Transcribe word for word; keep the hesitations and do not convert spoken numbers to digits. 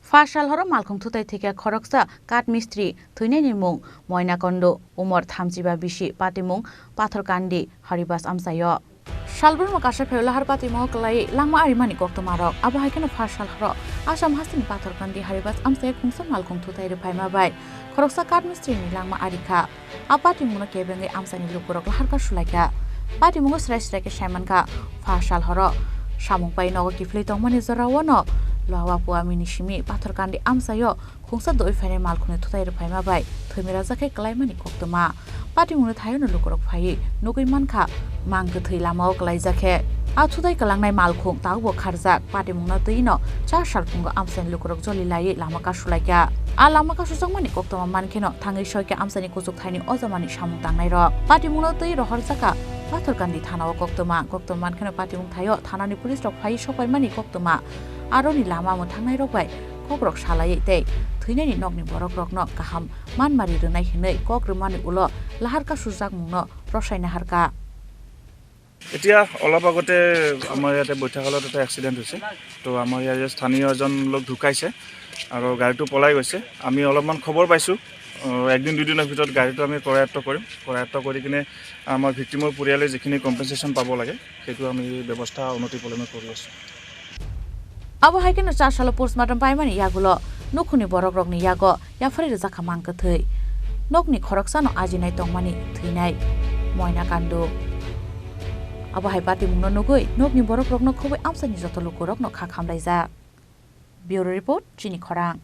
Pha sal horo malkhung thutai thwikha khoroksa kath mistri thwinaini mung Moina Kondo, umor thamjiba bisi, patimung Pathorkandi Haribas amchaio. Salbrumno kasa phaiwi lahar patimungo kwlaiwi langma arimani koktwmarok. Abo hai kheno pha sal horo Assam hasteni Pathorkandi Haribas amchaio khungsa malkhung thutai rwphaima bai khoroksa kath mistrini langma arikha. A patimungno kebengwi amchaini lukurok lahar kasulaikha. Patimungo srai srai khe saimankha, pha sal horo samung pai nogo kiphilwi tongmani jorao no Lohawa Puamini simi Pathorkandi amchaio khungsa doi phainai malkhungni thutai rwphaima bai thwimi rajak khe kwlaimani koktwma. Patimungni thaio no lukurok phaiwi nugwi mankha, mang kwthwi lamao kwlaijak khe. A thutai kwlangnai malkhung tabukbo kharjak. Patimungno twiwi no char sal phungo amchaini lukurok joli laiwi lama kasulaikha. A lama kasujakmani koktwma mankheno thangwi soikha amchaini kuchuk thaini o jamani samung tangnairok. Patimungno twiwi rohorjakha Pathorkandi thanao koktwma. Koktwma mankheno patimung thaio thanani police rok phaiwi sopaimani koktwma. Aroni lama mwthangnairok bai kokrok salaiwi tei thwinaini nokni borokrokno kaham manmari rwnai hwnwi kok rwmani ulo lahar kasujakmungno rwsai naharkha. এতিয়া অলপ আগতে আমাৰ ইয়াতে বৈঠাশালত এটা এক্সিডেণ্ট হৈছে। তো আমাৰ ইয়াৰে স্থানীয় এজন লোক ঢুকাইছে আৰু গাড়ীটো পলাই গৈছে। আমি অলপমান খবৰ পাইছোঁ, আহ, একদিন দুদিনৰ ভিতৰত গাড়ীটো আমি কৰায়ত্ত কৰিম। কৰায়ত্ত কৰি কিনে আমাৰ ভিক্টিমৰ পৰিয়ালে যিখিনি কম্পেনচেশ্যন পাব লাগে, সেইটো আমি ব্যৱস্থা অনতিপলমে কৰি আছোঁ। Abo hai kheno char salo postmortem paimani yagulo nukhungni borokrokni yago yapharwi rwjakha mang kwthwi. Nokni khoroksano ajinai tongmani thwinai Moina Kandu. Abo hai patimungno nugwi nokni borokrokno khobwi amchaini joto lukurokno kha khamlaijak. Bureau Report, Chini Khorang.